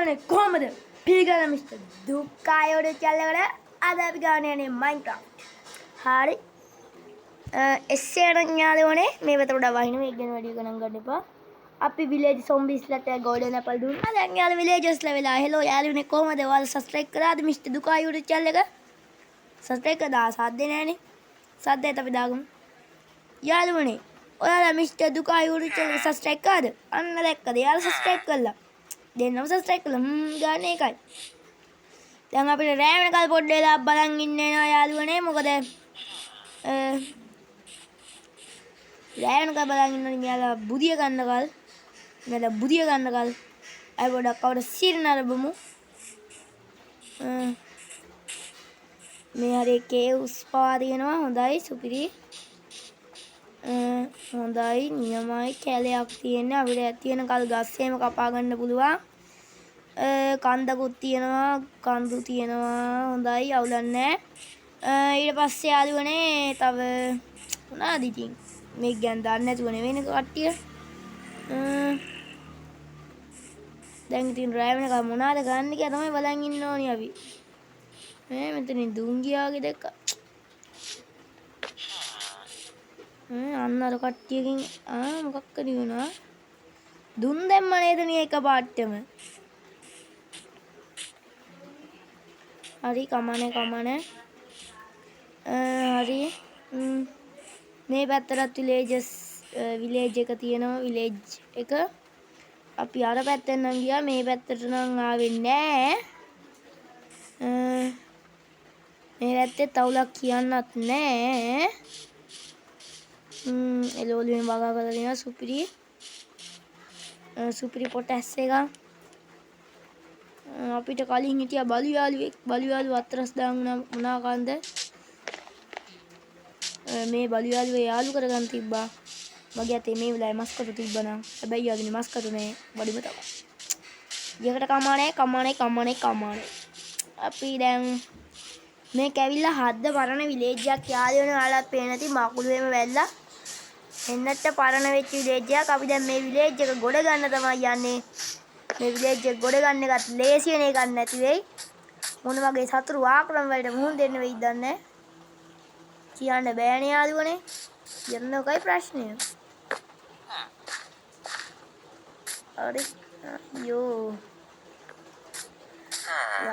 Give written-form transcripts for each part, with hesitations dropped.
යාළුවනේ කොහමද පිළිගන්න මිස්ටර් දුක්ඛායෝඩ චැනල් එකට අද අපි ගන්න යන්නේ මයින්ක්‍රාෆ්ට්. හරි. එස්සේ නම් යාළුවනේ මේ පැත්තට වඩා වහිනවා. ඒක ගැන වැඩි ගණන් ගන්න එපා. අපි විලේජ් සොම්බිස්ලට ගෝල්ඩන් ඇපල් දුන්නා. දැන් යාළු විලේජස්ලා වෙලා හෙලෝ යාළුවනේ කොහමද ඔයාලා සබ්ස්ක්‍රයිබ් කරාද මිස්ටර් දුක්ඛායෝඩ චැනල් එක? සබ්ස්ක්‍රයිබ් කරලා සද්දේ නෑනේ. සද්දේත් අපි දාගමු. යාළුවනේ ඔයාලා මිස්ටර් දුක්ඛායෝඩ චැනල් එක සබ්ස්ක්‍රයිබ් කරාද? අන්න දැක්කද? යාළුවා සබ්ස්ක්‍රයිබ් කළා. දෙන්නම සබ්ස්ක්‍රයිබ් කළා. ගන්න ඒකයි. දැන් අපිට රෑ වෙනකල් පොඩ්ඩ වෙලා බලන් ඉන්න වෙනවා යාළුවනේ. මොකද රෑ වෙනකල් බලන් ඉන්න ඕනේ මෙයාලා බුදිය ගන්නකල්. මෙයාලා බුදිය ගන්නකල් අය පොඩ්ඩක් කවුද සිරින අරබමු. මේ හරිය කේව්ස් පවා තියෙනවා. හොඳයි සුපිරි. හොඳයි නියමයි කැලයක් තියෙන්නේ. අපිට තියෙන කල් ගස් එහෙම කපා ගන්න පුළුවන්. කන්දකුත් තියෙනවා, කඳු තියෙනවා. හොඳයි අවුලක් නෑ. ඊට පස්සේ යාළුවනේ තව මොනවාද ඉතින් මේක ගැන දන්නේ නැතුව නෙවෙයිනේ කට්ටිය. දැන් ඉතින් රෑ වෙනකම් මොනවාද ගන්න කියලා තමයි බලන් ඉන්න ඕනි අපි. මේ මෙතනින් දුම් ගියා වගේ දැක්කා. අන්න අර කට්ටියකින් මොකක් හරි වුණා. දුම් දැම්ම නේද නේ එක පාට්ටම. හරි කමනේ කමනේ. හරි. මේ පැත්තටත් විලේජ් එක තියෙනවා. විලේජ් එක. අපි අර පැත්තෙන් නම් ගියා, මේ පැත්තට නම් ආවේ නෑ. මේ පැත්තේ තවුලක් කියන්නත් නෑ. එළවලුවෙන් වගා කරලා තියෙනවා සුපිරි. සුපිරි පොටැස් එකක්. අපිට කලින් හිටියා බලු යාළුවෙක්. බලු යාළුව අත්‍රස් දාන් වුණා මොනා කන්ද? මේ බලු යාළුවේ යාළු කරගන්න තිබ්බා. මගේ අතේ මේ වෙලාවේ මස් කටු තිබ්බා නම්. හැබැයි යාළුවනේ මස් කටු නෑ, වඩිම තමයි. යකට කමානේ කමානේ කමානේ කමානේ. අපි දැන් මේක ඇවිල්ලා හද්ද පරණ විලේජ් එකක් යාළුවනේ. ඔයාලත් පේන ඇති මකුළු එහෙම වැල්ලා. එන්නට පරණ වෙච්ච විලේජ් එකක්. අපි දැන් මේ විලේජ් එක ගොඩ ගන්න තමයි යන්නේ. මේ විලේජ් එක ගොඩ ගන්න එකත් ලේසි වෙන එකක් නැති වෙයි. මොන වගේ සතුරු ආක්‍රමණ වලට මුහුණ දෙන්න වෙයිද දන්නේ නැහැ. කියන්න බෑනේ යාළුවනේ. කියන්න ඔකයි ප්‍රශ්නය. හරි. අයියෝ.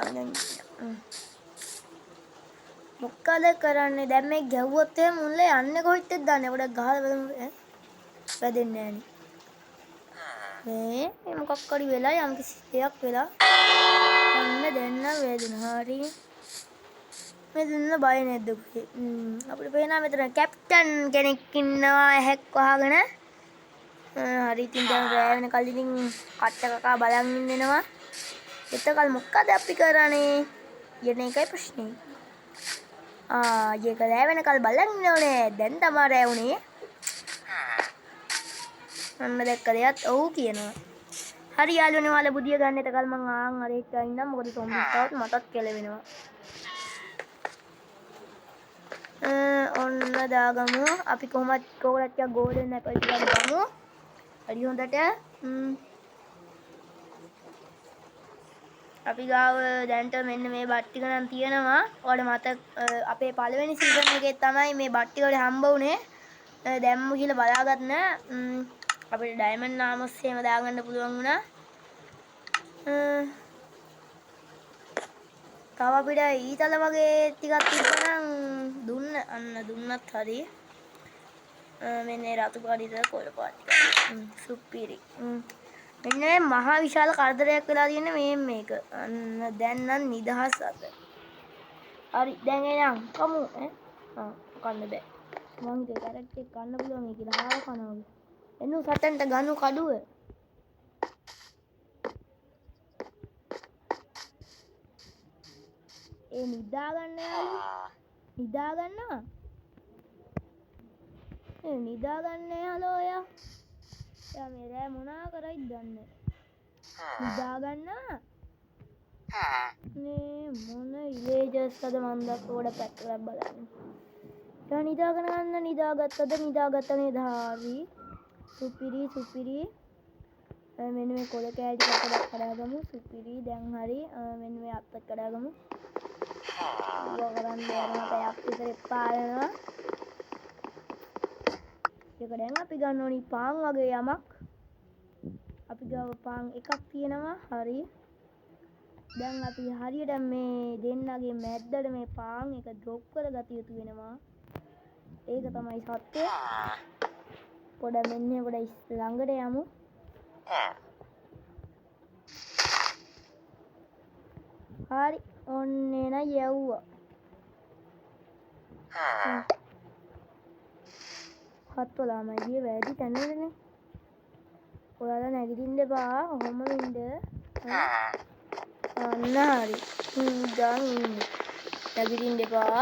යන් යන්. මොකද කරන්නේ දැන් මේ ගැහුවොත් එහෙම මුල්ල යන්නේ කොහෙටද දන්නේ. පොඩක් ගහලා බලමු. ඈ වැදෙන්නේ නෑනේ. මේ මොකක් හරි වෙලා යම් කිසි දෙයක් වෙලා. අන්න දැන් නම් වැදෙනවා. හරි. මේ දෙන්න බය නැද්ද කොහේ? අපිට පේනවා මෙතන කැප්ටන් කෙනෙක් ඉන්නවා ඇහැක් වහගෙන. හරි ඉතින් දැන් රෑ වෙනකල් ඉතින් කට්ට කකා බලන් ඉන්න වෙනවා. එතකල් මොකද අපි කරන්නේ? යන එකයි ප්‍රශ්නේ. ඒක රෑ වෙනකල් බලන් ඉන්න ඕනේ. දැන් තමා රෑ වුණේ. අන්න දැක්ක දෙයත් ඔව් කියනවා. හරි යාළුවනේ ඔයාලා බුදිය ගන්න එතකල් මං ආන් අර එක්ක ඉන්නම්. මොකද සොම්බිස් ආවොත් මටත් කෙලවෙනවා. ඔන්න දාගමු. අපි කොහොමත් කොහොමද ටිකක් ගෝල්ඩන් ඇපල් ටිකක් ගමු. හරි හොඳට. අපි ගාව දැන්ට මෙන්න මේ බත් ටික නම් තියෙනවා. ඔයාලට මතක අපේ පළවෙනි සීසන් එකේ තමයි මේ බත් ටික වල හම්බ වුණේ. දැම්ම කියලා බලාගත් නෑ. අපිට ඩයමන්ඩ් ආමස් එහෙම දාගන්න පුළුවන් වුණා. තව අපිට ඊතල වගේ ටිකක් තිබ්බනම් දුන්න. අන්න දුන්නත් හරි. මෙන්න ඒ රතු පාට ඊතල කොළ පාට ටික. සුපිරි. මෙන්න මේ මහා විශාල කරදරයක් වෙලා තියෙන්නේ මේ මේක. අන්න දැන් නම් නිදහස් අත. හරි දැන් එහෙනම් කමු. ඈ? කන්න බෑ. මං හිතුවේ කැරට් එක කන්න පුළුවන් මේ කියලා. හාව කනවා වගේ. එනු සටන්ට ගනු කඩුව. ඒ නිදා ගන්න යාළුවෝ. නිදා ගන්නවා. ඒ නිදා ගන්න හලෝ ඔයා. එයා මේ රෑ මොනා කරයිද දන්නේ නෑ. නිදා ගන්නවා. මේ මොන විලේජස් අද මන් දැක්ක ගොඩ පැත්තකට බලන්න. එයා නිදාගෙන ගන්න නිදාගත්තද නිදාගත්ත නේද? හරි. සුපිරි සුපිරි. මෙන්න මේ කොළ කෑලි ටික පොඩක් කඩාගමු. සුපිරි. දැන් හරි. මෙන්න මේ අත්තක් කඩාගමු. ඌව කරන්න යනවා පැයක් විතර එපා වෙනවා. ඒක දැන් අපි ගන්න ඕනි පාන් වගේ යමක්. අපි ගාව පාන් එකක් තියෙනවා. හරි. දැන් අපි හරියට මේ දෙන්නගේ මැද්දට මේ පාන් එක ඩ්‍රොප් කරගත යුතු වෙනවා. ඒක තමයි සත්‍යය. පොඩ මෙන්න පොඩ ළඟට යමු. හරි. ඔන්න එන යව්වා. හත්වලාමයි ගියේ වැඩි තැනකනේ. ඔයාලා නැගිටින්න එපා. ඔහොම ඉන්න. අන්න හරි. දැන් ඉන්න. නැගිටින්න එපා.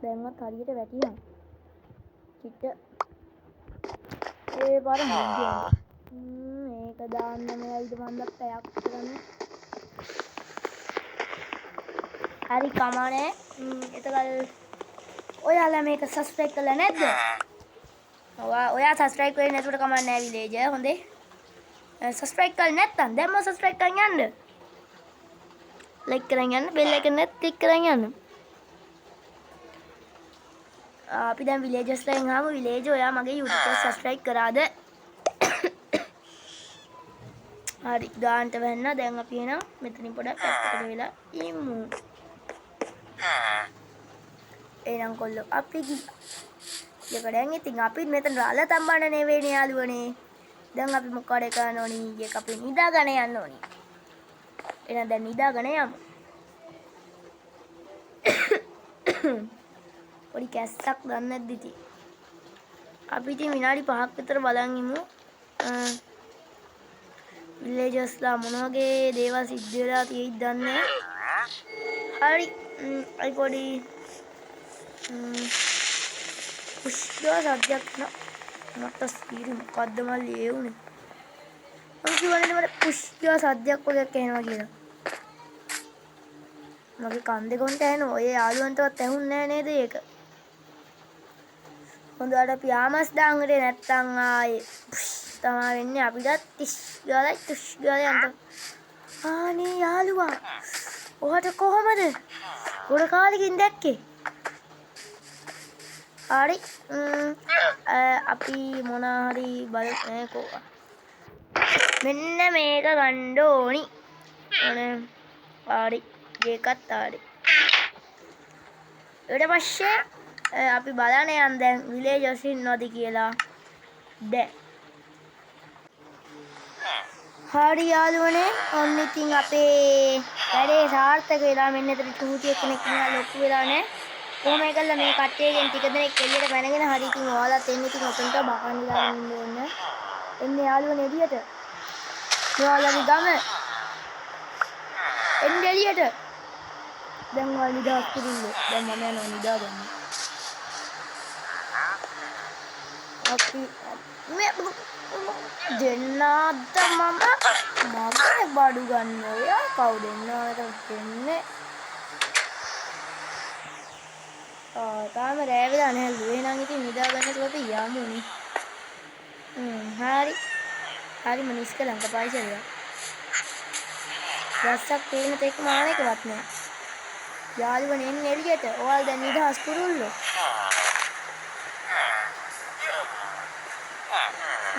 දැන්වත් හරියට වැටිනා. චිත්ත ඒ පාර මුද්දේ. මේක දාන්න මෙයා ඊට මන්දක් පැයක් කරන්නේ. හරි කමනේ. එතකල් ඔයාලා මේක සබ්ස්ක්‍රයිබ් කරලා නැද්ද? ඔයා සබ්ස්ක්‍රයිබ් කරේ නැතුවට කමක් නෑ විලේජ්. හොඳේ. සබ්ස්ක්‍රයිබ් කරලා නැත්නම් දැන්ම සබ්ස්ක්‍රයිබ් කරන් යන්න. ලයික් කරන් යන්න, බෙල් අයිකන් එකත් ක්ලික් කරන් යන්න. අපි දැන් විලේජස් ලෙන් ආවම විලේජ් ඔයා මගේ YouTube එක සබ්ස්ක්‍රයිබ් කරාද? හරි ගාන්ට වෙන්න. දැන් අපි එනවා මෙතනින් පොඩක් පැත්තකට වෙලා ඉමු. එහෙනම් කොල්ලෝ අපි ගියා. ඒක දැන් ඉතින් අපිත් මෙතන රාළ තම්බන්න නෙවෙයිනේ යාළුවනේ. දැන් අපි මොකද කරන්න ඕනි? ඒක අපි නිදාගෙන යන්න ඕනි. එහෙනම් දැන් නිදාගෙන යමු. පොඩි කැස්සක් දන්නේ නැද්ද ඉතින්? අපි ඉතින් විනාඩි 5ක් විතර බලන් ඉමු. විලේජස්ලා මොන වගේ දේවල් සිද්ධ වෙලා තියෙයිද දන්නේ නැහැ. හරි. අයි පොඩි පුෂ්පා සද්දයක් න මට සීරි මොකද්ද මල්ලි ඒ උනේ? මං කිව්වනේ මට පුෂ්පා සද්දයක් වගේක් ඇහෙනවා කියලා. මගේ කන් දෙකොන්ට ඇහෙනවා. ඔය යාළුවන්ටවත් ඇහුන්නේ නෑ නේද ඒක? හොඳට අපි ආමස් දාන් හිටියේ නැත්තම් ආයේ තමා වෙන්නේ අපිටත් තිස් ගාලයි තුස් ගාලයි අන්ත. ආනේ යාළුවා ඔයාට කොහමද ගොඩ කාලෙකින් දැක්කේ? හරි. අපි මොන හරි බලමු. මෙන්න මේක ගන්න ඕනි. අනේ හරි ඒකත් හරි. ඊට පස්සේ අපි බලන්න යන් දැන් විලේජස් ඉන්නවද කියලා. දැන් හරි යාළුවනේ, ඔන්න ඉතින් අපේ වැඩේ සාර්ථක වෙලා. මෙන්න එතන චූටි කෙනෙක් ඉන්නවා, ලොකු වෙලා නෑ. කොහොම එකල්ලා මේ කට්ටියගෙන් ටික දෙනෙක් එළියට පැනගෙන හරි ඉතින් ඔයාලත් එන්න ඉතින් ඔතනට බකන් දාගෙන ඉන්න ඕන. එන්න යාළුවනේ එළියට. මේ ඔයාලගේ ගම. එන්න එළියට. දැන් ඔයාලා නිදහස් කිරිල්ල. දැන් මම යනවා නිදා ගන්න. අපි මේ දෙන්නාද මම මගේ බඩු ගන්න ඔයා කවුද එන්නාට දෙන්නේ? තාම රෑ වෙලා නැහැලු. එහෙනම් ඉතින් නිදා ගන්න අපි යමුනේ. හරි. හරිම නිෂ්කලංක පරිසරයක්. වැස්සක් පේන තෙක් මානකවත් නෑ. යාළුවනේ එන්න එළියට. ඔයාලා දැන් නිදහස් කුරුල්ලෝ.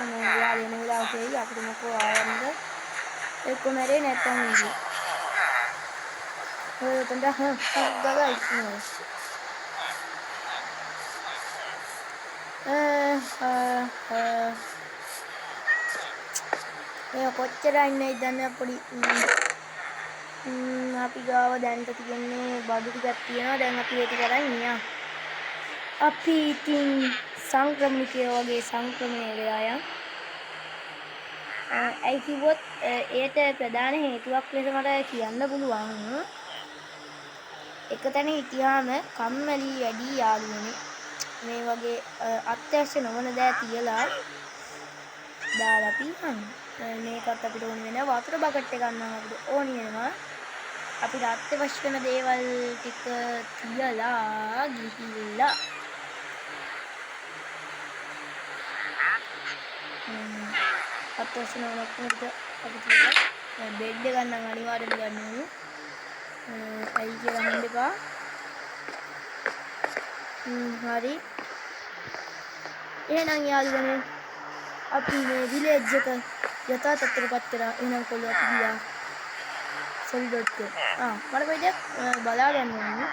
අනේ යාළුවනේ එන වෙලාවක එයි අපිට මොකෝ ආවනද? එක්ක මැරෙයි නැත්තම් ඉන්නේ. ඔය උතන්ට හ්ම් ගගා ඉන්නවා. මේ කොච්චර ඉන්නයිද දන්නේ පොඩි අපි ගාව දැන්ට තියෙන්නේ බඩු ටිකක් තියෙනවා. දැන් අපි ඒ ටික අරන් ඉන්නවා. අපි ඉතින් සංක්‍රමණිකයෝ වගේ සංක්‍රමණය වෙලා යන්. ඇයි කිව්වොත් එයට ප්‍රධාන හේතුවක් ලෙස මට කියන්න පුළුවන්. එක තැන හිටියාම කම්මැලි වැඩි යාළුවනේ. මේ වගේ අත්‍යවශ්‍ය නොවන දෑ තියලා දාලා පිහන්න. මේකත් අපිට ඕන වෙනවා. වතුර බකට් එකක් නම් අපිට ඕනි වෙනවා. අපිට අත්‍යවශ්‍ය වෙන දේවල් ටික තියලා ගිහිල්ලා අත්‍යවශ්‍ය වෙන ඔක්කොම ටික අපි තියලා බෙඩ් එක නම් අනිවාර්යයෙන්ම ගන්න ඕනේ. ඇයි කියලා අහන්න එපා. හරි. එහෙනම් යාළුවනේ අපි මේ විලේජ් එක යථා තත්ත්වයටපත් කරා. එහෙනම් කොල්ලෝ අපි ගියා. සොලි.com. මට පොඩි දෙයක් බලා ගන්න ඕනේ.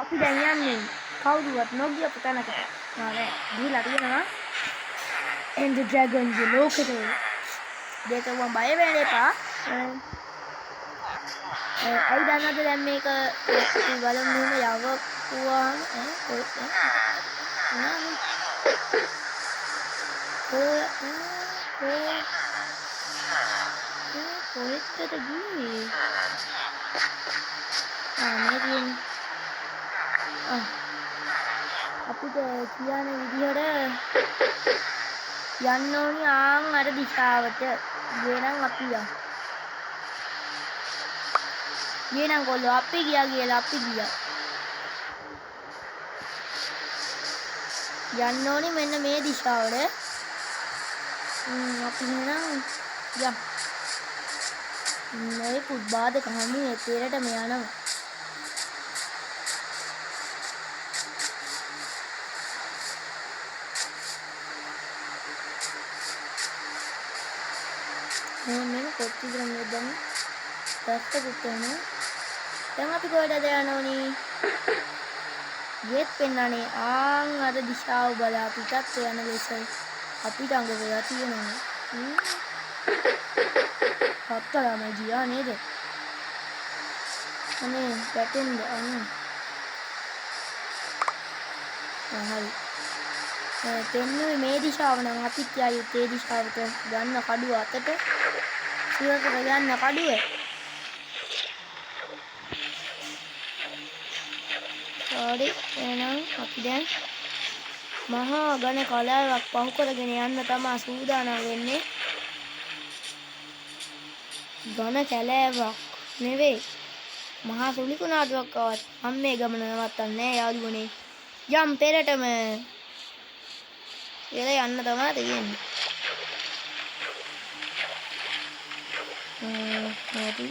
අපි දැන් යන්නේ කවුරුවත් නොගියපු තැනකට. නෑ ගිහිලා තියෙනවා. Ender Dragon ගේ ලෝකෙට. දෙක මම බය වෙන්න එපා. ඇයි දන්නවද දැන් මේක අපි බලමු මෙහෙම යවපුවාම ඔය කොහෙටද ගියේ? මේ තියෙන්නේ. අපිට කියන විදිහට යන්න ඕනි ආන් අර දිශාවට. ගියේ නම් අපි යන්. ගියේ නම් කොල්ලෝ අපි ගියා කියලා අපි ගියා. යන්න ඕනි මෙන්න මේ දිශාවට. අපි එහෙනම් යන්. නොයෙකුත් බාධක හමුවේ පෙරටම යනවා. මෙන්න කොච්චර මේ දැන් දැක්කත් යනවා. දැන් අපි කොහෙටද යන්න ඕනි? ගේත් පෙන්නන්නේ ආන් අර දිශාව බලා පිටත් යන ලෙස අපිට අඟ වෙලා තියෙනවා. හත්තරම ගියා නේද? අනේ වැටෙන්න අනේ. හරි. පෙන්නුවේ මේ දිශාව නම් අපිත් යා යුත්තේ ඒ දිශාවට. ගන්න කඩුව අතට. සුවකට ගන්න කඩුව. හරි එහෙනම් අපි දැන් මහා ඝන කලාවක් පහු කරගෙන යන්න තමා සූදානම් වෙන්නේ. ඝන කැලෑවක් නෙවෙයි මහා සුළි කුණාටුවක් ආවත් මම මේ ගමන නවත්තන්නේ නෑ යාළුවනේ. යම් පෙරටම කියලා යන්න තමා තියෙන්නේ. හරි.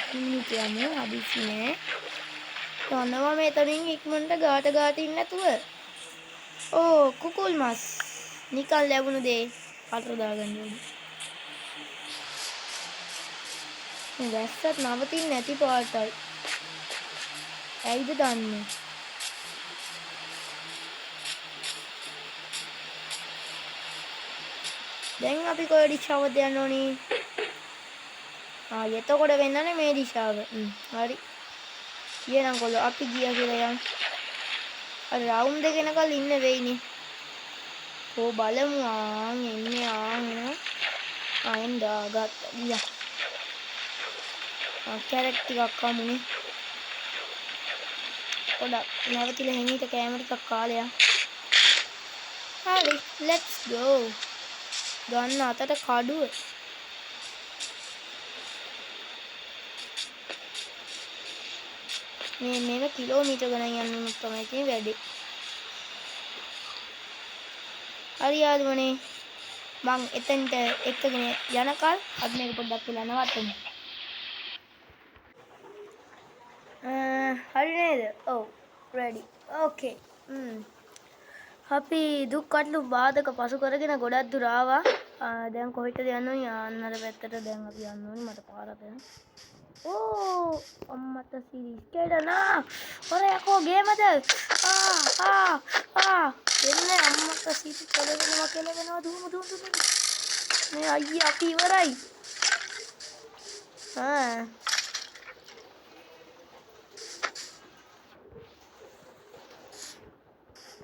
හිමිට යමු හදිසි නෑ. යනවා මෙතනින් ඉක්මනට ගාට ගාට ඉන්න නැතුව. ඕ කුකුල් මස් නිකන් ලැබුණු දේ අතට දාගන්න ඕනේ. මේ වැස්සත් නවතින්නේ නැති පාටයි. ඇයිද දන්නේ? දැන් අපි කොයි දිශාවද යන්න ඕනි? එතකොට වෙන්නනේ මේ දිශාව. හරි. කියනනම් කොල්ලෝ අපි ගියා කියලා යන්. අර රවුන්ඩ් එක එනකල් ඉන්න වෙයිනේ. කො බලමු. ආන් එන්නේ ආන් එනවා. එන්න ගත්තා ගියා. කැරට් ටිකක් කමුනේ. පොඩක් නැවතිලා හිමීට කෑම ටිකක් කාලයක්. හරි let's go. ගන්න අතට කඩුව. මේ මේව කිලෝමීටර් ගණන් යන්න උනොත් තමයි ඉතින් වැඩේ. හරි යාළුවනේ මං එතනට එක්කගෙන යනකල් අපි මේක පොඩ්ඩක් වෙලා නවත්තමු. හරි නේද? ඔව් රෙඩි. ඕකේ. අපි දුක් කටළු බාධක පසු කරගෙන ගොඩක් දුර ආවා. දැන් කොහෙටද යන්න ඕනි? ආන්න අර පැත්තට දැන් අපි යන්න ඕනි. මට පාර පේනවා. ඕ අම්මට සිරි ස්කේඩනා. ඔර යකෝ ගේමද? ආ ආ ආ එන්න අම්මට සිරි කෙලවෙනවා කෙලවෙනවා දුවමු දුවමු දුවමු. මේ අයියා අපි ඉවරයි.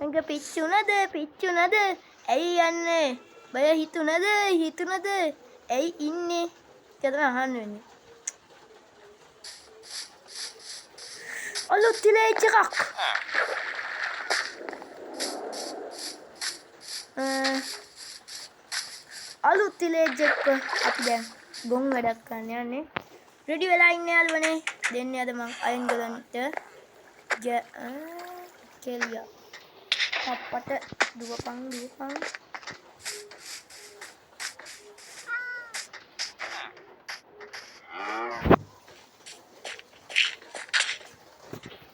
ඇඟ පිච්චුනද පිච්චුනද ඇයි යන්නේ බය හිතුනද හිතුනද ඇයි ඉන්නේ කියලා තමයි අහන්න වෙන්නේ. අලුත් විලේජ් එකක්. අලුත් විලේජ් එක අපි දැන් ගොන් වැඩක් කරන්න යන්නේ. රෙඩි වෙලා ඉන්න යාළුවනේ. දෙන්නේ අද මං අයන් ගෝලම්ට කෙලියා. අප්පට දුවපන් දුවපන්.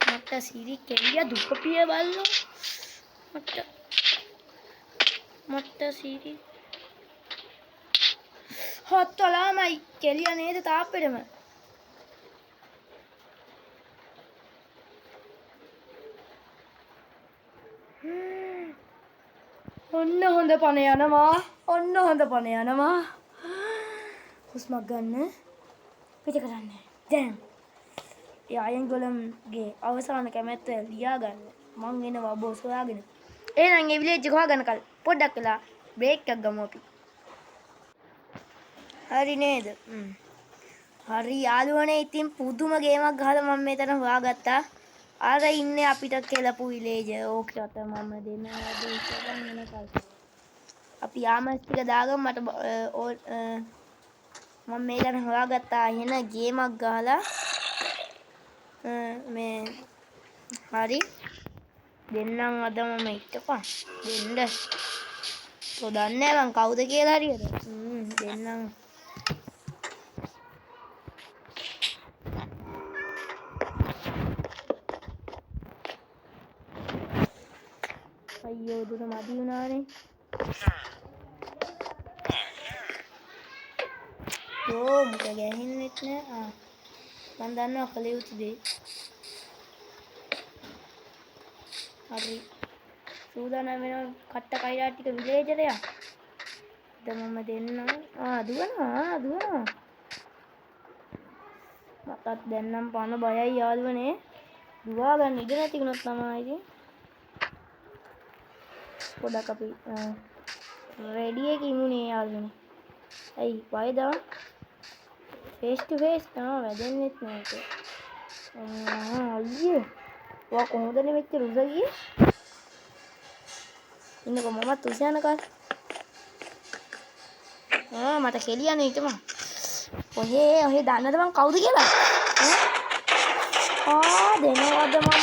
මට සිරි කෙලියා දුකපිය බල්ලෝ. මට මට සිරි හොත්තලාමයි කෙලියා නේද තාප්පෙටම. ඔන්න හොඳ පණ යනවා. ඔන්න හොඳ පණ යනවා. හුස්මක් ගන්න. පිට කරන්න. දැන් ඒ අයන් ගොලම්ගේ අවසාන කැමැත්ත ලියා ගන්න. මං එනවා බොස් හොයාගෙන. එහෙනම් ඒ විලේජ් එක හොයාගන්නකල් පොඩ්ඩක් වෙලා බ්‍රේක් එකක් ගමු අපි. හරි නේද? හරි යාළුවනේ, ඉතින් පුදුම ගේමක් ගහලා මම මේ තැන හොයාගත්තා. අර ඉන්නේ අපිට කෙලපු විලේජ්. ඕකේ අත මම දෙනවා දෙයින් වෙනකල්. අපි ආමස් ටික දාගමු. මට මම මේ තැන හොයාගත්තා. එහෙන ගේමක් ගහලා මේ හරි දෙන්නම් අද මම හිටපන් දෙන්න. තෝ දන්නේ නැහැ මං කවුද කියලා හරියට. දෙන්නම්. අයියෝ දුර මදි වුණානේ. යෝ මුට ගැහෙන්නෙත් නෑ. මං දන්නවා කළ යුතු දේ. හරි. සූදානම් වෙනවා කට්ට කයිරා ටික විලේජරයා. දැන් මම දෙන්නම්. දුවනවා දුවනවා. මටත් දැන් නම් පණ බයයි යාළුවනේ. දුවා ගන්න ඉඩ නැති වුණොත් තමයි ඉතින්. පොඩක් අපි රෙඩි එකේ ඉමුනේ යාළුවනේ. ඇයි බයද? ෆේස් ටු ෆේස් තමයි වැදෙන්නෙත් නෑ ඒක. අයියේ. ඔයා කොහොමද මෙච්චර උස ගියේ? ඉන්නකෝ මමත් උස යනකල්. මට කෙලියන්නේ ඊටම. ඔහේ ඔහේ දන්නද මං කවුද කියලා? දෙනවද මම?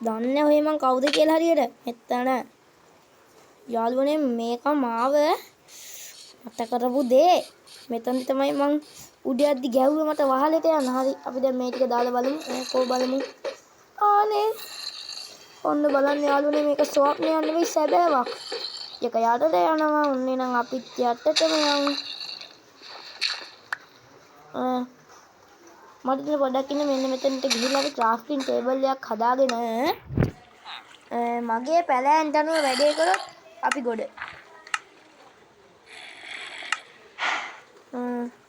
දන්නේ ඔහේ මං කවුද කියලා හරියට. මෙතන යාළුවනේ මේක මාව මට කරපු දේ. මෙතනදි තමයි මං උඩ යද්දි ගැහුවේ මට වහලට යන්න. හරි අපි දැන් මේ ටික දාලා බලමු. කෝ බලමු. ආනේ ඔන්න බලන්න යාළුවනේ මේක ස්වප්නයක් නෙවෙයි සැබෑවක්. එක යටට යනවා. ඔන්න නම් අපිත් යටටම යමු. මට ඉතින් පොඩ්ඩක් ඉන්න මෙන්න මෙතනට ගිහිල්ලා අපි ක්‍රාෆ්ටිං ටේබල් එකක් හදාගෙන මගේ පැලෑන්ට අනුව වැඩේ කරොත් අපි ගොඩ.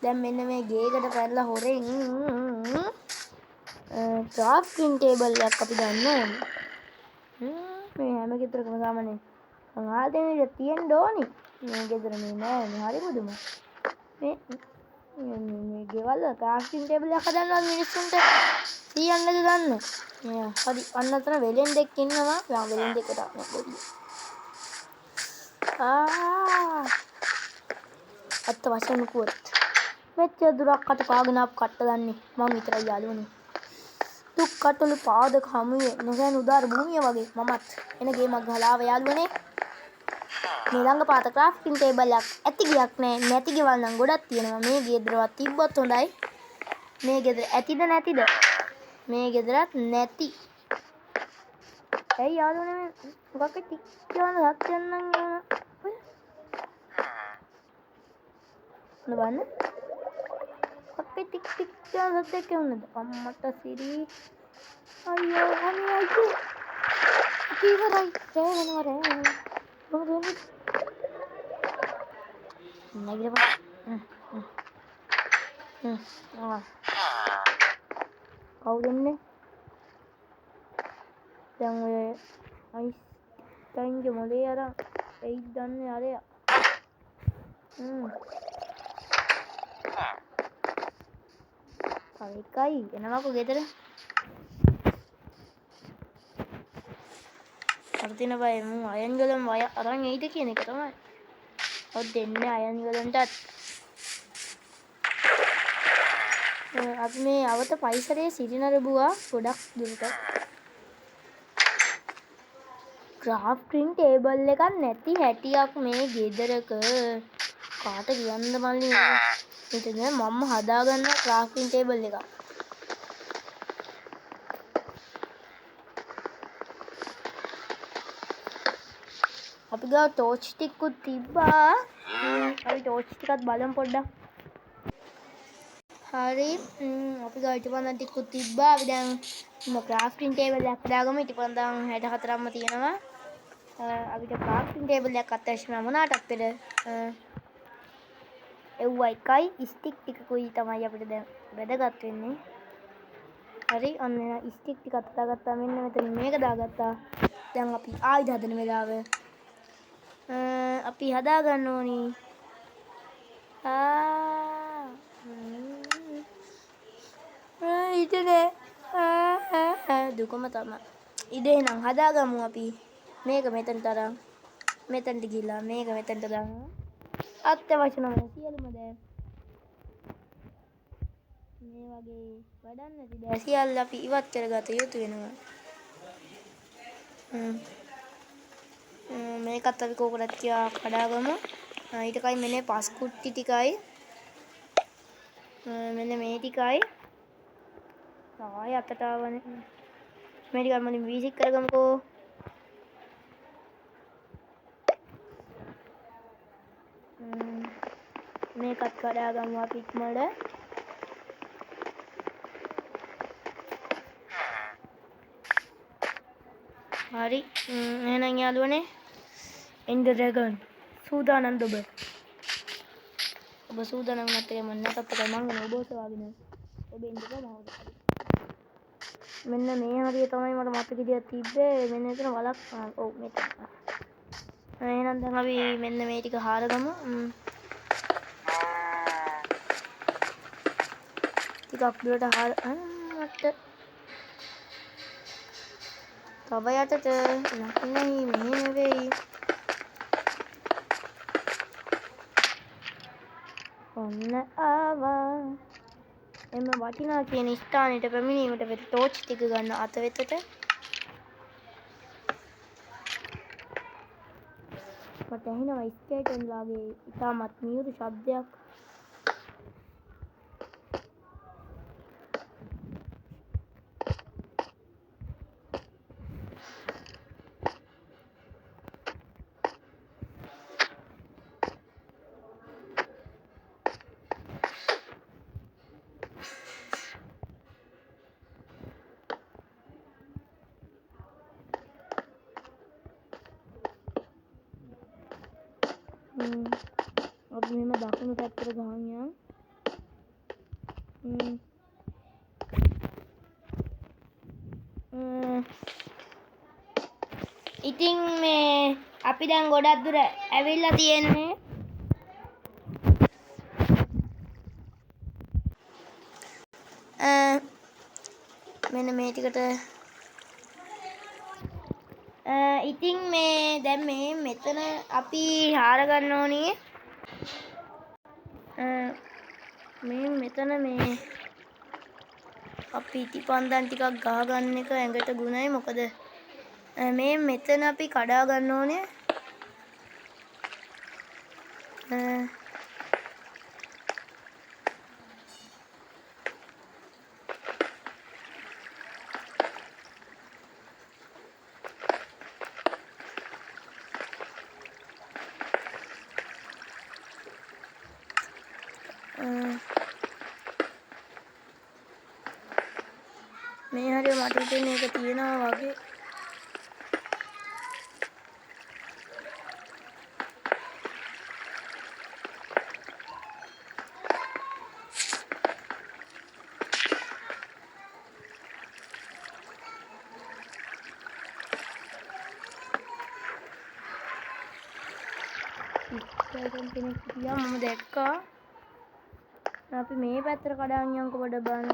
දැන් මෙන්න මේ ගේකට පැනලා හොරෙන් ක්‍රාෆ්ටිං ටේබල් එකක් අපි ගන්න ඕනේ. මේ හැම ගෙදරකම සාමාන්‍යයෙන් මං අහලා තියෙන විදිහට තියෙන්න ඕනි. මේ ගෙදර මේ නෑ මේ හරි පුදුම. මේ මේ මේ ගෙවල් වල ක්‍රාෆ්ටිං ටේබල් එකක් හදන්නවත් මිනිස්සුන්ට තියන්නද දන්නේ. මේ හරි අන්න අතන වෙලෙන්දෙක් ඉන්නවා. මං වෙලෙන්දෙක්ට නෑ බොඩිය. අත්ත වශයෙන්ම කිව්වොත් මෙච්චර දුරක් කට පාගෙන ආපු කට්ට දන්නේ මං විතරයි යාළුවනේ. දුක් කටළු පාදක හමුවේ නොසෑන උදාර භූමිය වගේ මමත් එන ගේමක් ගහලා ආව යාළුවනේ. මේ ළඟ පාත ක්‍රාෆ්ටිං ටේබල් එකක් ඇති ගියක් නෑ. නැති ගෙවල් නම් ගොඩක් තියෙනවා. මේ ගෙදරවත් තිබ්බොත් හොඳයි. මේ ගෙදර ඇතිද නැතිද? මේ ගෙදරත් නැති. ඇයි යාළුවනේ මේ මොකක් ටික් කියන සත්‍යයක් නම් එනවා. ඔන්න බලන්න. මොකක් ටික් ටික් කියන සත්‍යයක් එන්නද? අම්මට සිරි. අයියෝ අනේ අයියෝ. අපි ඉවරයි. රෑ වෙනවා රෑ වෙනවා. කොහොමද වෙන්නේ? නැගිටපන්. කවුද එන්නේ? දැන් ඔය අයින්ස්ටයින්ගේ මොලේ අරන් එයිද දන්නේ අරයා. තව එකයි එනවකෝ ගෙදර. අර තියෙන බය මූ අයන් ගලම් වය අරන් එයිද කියන එක තමයි. ඔව් දෙන්නේ අයන් ගලන්ටත්. අපි මේ අවත පරිසරයේ සිටින රබුවා ගොඩක් දුරට. ක්‍රාෆ්ටිං ටේබල් එකක් නැති හැටියක් මේ ගෙදරක. කාට කියන්නද මල්ලි මේ? මෙතන මම්ම හදාගන්න ක්‍රාෆ්ටිං ටේබල් එකක්. අපි ගාව ටෝච් ටිකකුත් තිබ්බා. අපි ටෝච් ටිකත් බලමු පොඩ්ඩක්. හරි. අපි ගාව ඉටිපන්දම් ටිකකුත් තිබ්බා. අපි දැන් ක්‍රාෆ්ටිං ටේබල් එකක් හදාගමු. ඉටිපන්දම් 64ක්ම තියෙනවා. අපිට ක්‍රාෆ්ටිං ටේබල් එකක් අත්‍යවශ්‍ය වෙනවා මොනාටත් පෙර. එව්වා එකයි ස්ටික් ටිකකුයි තමයි අපිට දැන් වැදගත් වෙන්නේ. හරි, ඔන්න එහෙනම් ස්ටික් ටිකත් හදාගත්තා. මෙන්න මෙතන මේක දාගත්තා. දැන් අපි ආයුධ හදන වෙලාව. අපි හදාගන්න ඕනි. ඉතින් දුකම තමයි. ඉතින් එහෙනම් හදාගමු අපි. මේක මෙතනට අරන් මෙතනට ගිහලා මේක මෙතනට දානවා. අත්‍යවශ්‍ය නොවන සියලුම දෑ මේ වගේ වැඩක් නැති දෑ සියල්ල අපි ඉවත් කරගත යුතු වෙනවා. මේකත් අපි කෝකටත් කියා කඩාගමු. ඊට කලින් මෙන්න මේ පස් කුට්ටි ටිකයි. මෙන්න මේ ටිකයි. ආයෙ අතට ආවනේ. මේ ටික මුලින් වීසික් කරගමුකෝ. මේකත් කඩාගමු අපි ඉක්මනට. හරි. එහෙනම් යාළුවනේ එන්ඩර් ඩ්‍රැගන් සූදානම්ද ඔබ? ඔබ සූදානම් වුණත් ඒ මම නැතත් එකයි මං ගැන ඔබ හොයාගෙන ඔබ එන්න එපා මම හොයාගෙන. මෙන්න මේ හරිය තමයි මට මතක විදියට තිබ්බේ. මෙන්න එතන වලක්. ඔව් මෙතන. එහෙනම් දැන් අපි මෙන්න මේ ටික හාරගමු. ටිකක් දුරට හාර. මට තව යටට නැති මෙහෙ නෙවෙයි. ඔන්න ආවා. එම වටිනා කියන ස්ථානයට පැමිණීමට පෙර ටෝච් ටික ගන්න අත වෙතට. මට ඇහෙනවා ස්කේටන් ලාගේ ඉතාමත් මියුරු ශබ්දයක්. අපි මෙහෙම දකුණු පැත්තට ගහන් යන්. ඉතින් මේ අපි දැන් ගොඩක් දුර ඇවිල්ලා තියෙන්නේ. මෙන්න මේ ටිකට. ඉතින් මේ දැන් මේ මෙතන අපි හාර ගන්න ඕනි. මේ මෙතන මේ අපි ඉටිපන්දම් ටිකක් ගහ ගන්න එක ඇඟට ගුණයි. මොකද මේ මෙතන අපි කඩා ගන්න ඕනේ. මේ හරිය මට හිතෙන්නේ ඒක තියෙනවා වගේ. ඉස්සරහින් කෙනෙක් හිටියා මම දැක්කා. අපි මේ පැත්තට කඩාන් යන්කෝ පොඩ බලන්න.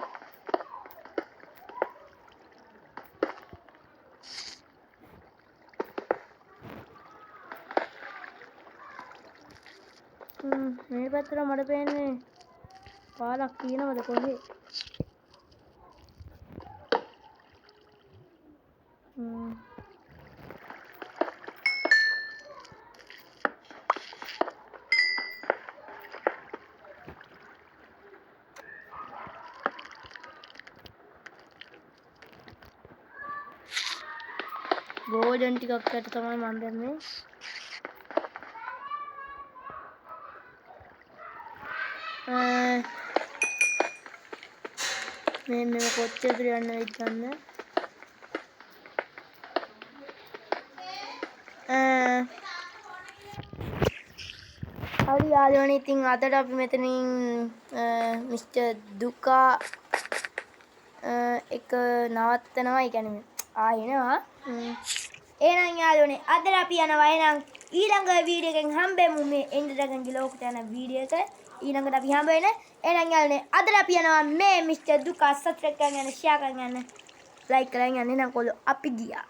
මේ පැත්තට මට පේන්නේ පාරක් තියෙනවද කොහේ? ගෝල්ඩන් ටිකක් යට තමයි මම දැම්මේ. මේ මෙව කොච්චර දුර යන්න වෙයිද දන්නේ. හරි යාළුවනේ, ඉතින් අදට අපි මෙතනින් මිස්ටර් දුකා එක නවත්තනවා. ඒ කියන්නේ ආයෙ එනවා. එහෙනම් යාළුවනේ අදට අපි යනවා. එහෙනම් ඊළඟ වීඩියෝ එකෙන් හම්බෙමු. මේ එන්ඩර් ඩ්‍රැගන් ගේ ලෝකෙට යන වීඩියෝ එක ඊළඟට අපි හම්බ වෙන. එහෙනම් යාළුවනේ අදට අපි යනවා. මේ මිස්ටර් දුකා සබ්ස්ක්‍රයිබ් කරන් යන්න, ෂෙයා කරන් යන්න, ලයික් කරන් යන්න. එහෙනම් කොල්ලෝ අපි ගියා.